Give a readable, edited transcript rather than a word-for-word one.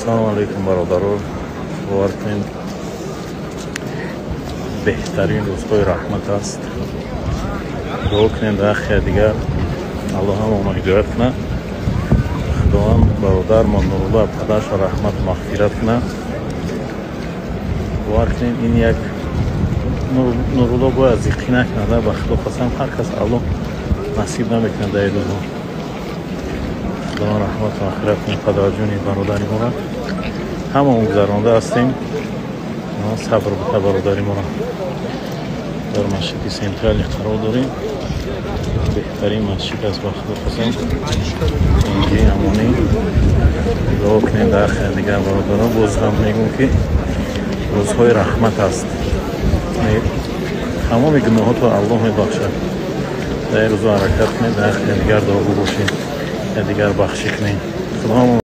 Салому алейкум, бародаро. Бовар кунед, беҳтарин рӯзҳои раҳмат аст. Дуо кунем дар ҳаққи дигар, Аллоҳ ҳамаона ҳидоят кунад. Худованд бародармон Нурулло падарша раҳмату мағфират кунад. Бовар кунем, ин як Нурулло бояд зиқӣ накунад. Ба Худо қасам, ҳар кас Аллоҳ насиб намекунад дар ин рӯзҳо. Худованд раҳмату мағфират кунад падарҷони бародари моро. Ҳамаон гузаронда ҳастем. Сабр бута бародари моро. Дар масҷиди центральный қарор дорем, беҳтарин масҷид аст. Ба Худо қасам, инҷи амонӣ. Дуо кунем дар ҳаққи дигар, бародарон. Боз ҳам мегӯм, ки рӯзҳои раҳмат аст, тамоми гуноҳотро Аллоҳ мебахшад. Дар ин рӯзо ҳаракат кунед, дар ҳаққи дигар дуогӯ бошед, дигар бахшӣ кунед. Худо.